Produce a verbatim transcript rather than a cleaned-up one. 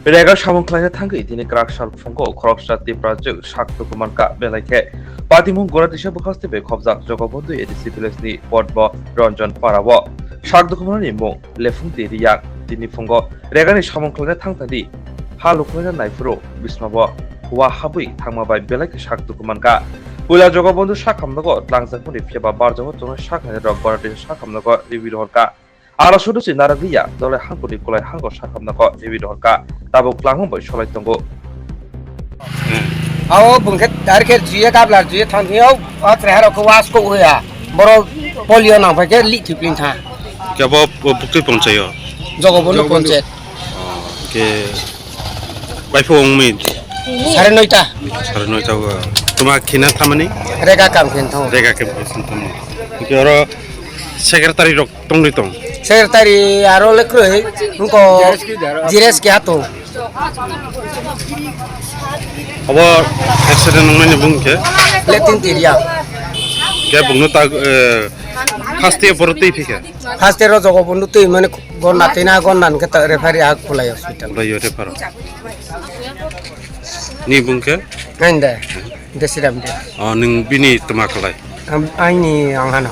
Rega samung khlaina thangwi tini kwrak sal phungo khoroksa Tiprajwk sak tukumankha belai khe. Patimung Gonatisa bwkhaste bai khobjak Jogobondhu A D C village ni Podmo Ranjan Para o sak tukumanani mung Lephungti Riyang. Tini phungo regani samung khlaina thangthadi ha luklaina naiphuru bismabo hua habwi thangma bai belai khe sak tukumankha. Puila Jogobondhu sak hamnago tlangjakmani phiyaba barjago tongnai sak hamnairok Gonatisa sak hamnago riwi rohorkha. Aro sudu si naragriya, dole hangkuni kulai hango sakhamna ko riwi rohorkha, tabuk langmung bai solai tongo. Ao bungkhe dar khe juye kablar juye thang thio, o treharo ko was ko uya, boro polio nang pai khe li thipling tha. Kebo buktui ponchayo. Jogobondhu ponchayat. Ke bai phung mi. Sare noita. Sare noita. Tuma khina thamani? Rega kam khin thang. Rega kam khin thamani. Ke oro secretary rok tongri tong. Secretary aro le kroi, nungko Jires ki hato. Abo accident nungmani bung khe? Letin tiria. Khe bungno ta, eh, first year poro twi phikha? First year o Jogobondhu twi mane gonna tina gonna hwnkhe ta referee ha Khulai hospital. Khulai o refer. Ni bung khe? Ngai de. Desiram de. Oh, nung bini tuma khlai? Am, aini ang hano.